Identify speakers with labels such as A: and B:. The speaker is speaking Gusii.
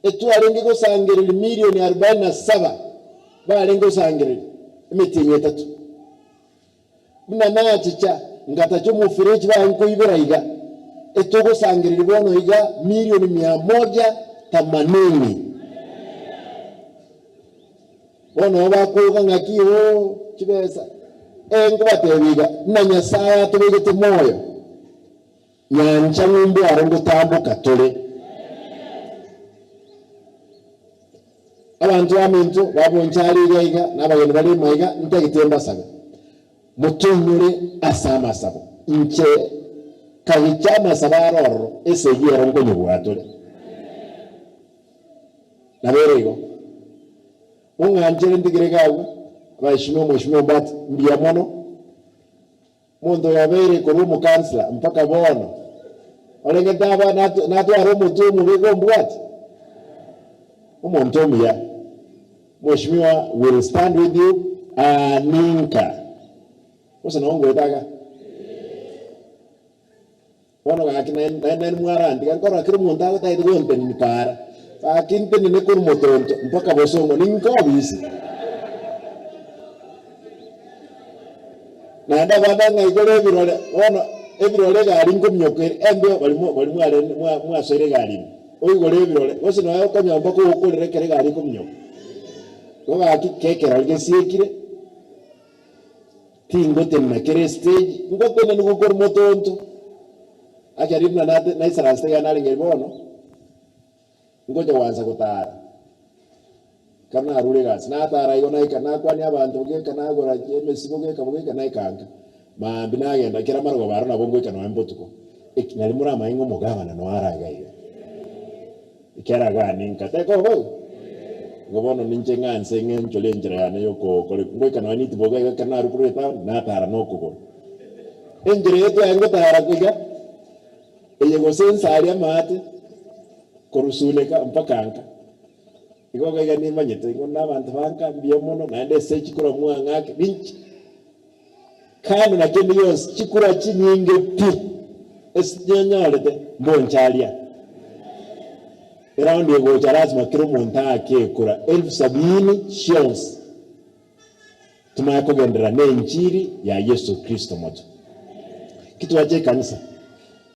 A: Etwarenge gosangereria milioni arubaini na saba barenge gosangereria emetienyi etato. Buna nachicha ngatacha omofereji baye nkoibera iga, etogosangereria bono iga milioni mia moja themanini. Bono nabo bakwoga ng'aki oo chibesa. Ee nkobatebia iga, buna Nyasae atobegete moyo, nyancha ng'umbu aro ngotamboka tore. Abanto baminto babonchare iga iga, na abageni bare ime aiga, ntagete mbasabe, motoinyore ase amasabo. Inche kagicha amasabo are ororo, esegi ero nkonyebua tore. Nabo ere igo. Mong'anchere ntigere iga agwo, abaeshimiwa omweshimiwa Ombati, mbuya mono. Omonto oyo abeire korwa omokansela mpaka bono, orenge taba natware omotwe omobe iga ombwate? Omonto omuya. Mweshimiwa will stand with you aninka. Gose nabo ngoeta iga? Bono gaki naende naende mwarantiga nkorora kera omonto agotagete gontenenia para, gaki ntenene korwa motonto mpaka bosongo ninka obisi. Naende abande ng'a igoro ebirore, bono ebirore egari nkominyoka ere, embeo baria mwa baria mwarenge mwa mwasoire egari ime, oigore ebirore, gose nonya okonyomba kogokorera ekero egari ekominyoka. Igo gaki kekerori gesiekire. Tingotenena kera estage, ngotenenigwa korwa motonto. Actually buna nate naisaransete iga narenge bono, ngocha goansa gotara. Ekero narure egasi, natara igo naika nakwania abanto geka nagora emesigo geka bo geka naika nka. Maambia nagenda kera marogoba aro nabo ngoika nonya mbotuko. Eki nari moramanye ng'a omogabana noyo are iga iga. Ekiagera aganinka, tekoba boigo? Igo bono ninche ng'anse ng'enchore enchera yane y'okokora ngoika nonya nitiboka iga ekero narure korwa etaoni, natara nokogoro. Enchera eye twaye ngotara iga, eye gose ensari amaate, korusuneka mpaka nka. Igo iga iga nimanyete igo na abanto ba nka mbuya mono, naende ase chikura mwang'ake, ninche kando na kende gionsi, chikura chinyinge pi, ase nyenyorete, mboncharia. Eraundi egocha lasima kera omonto aake ekura elfu sabini chionsi tomanye kogenderera ne enchiri ya Yeso Kristo moto. Ki twacha ekanisa?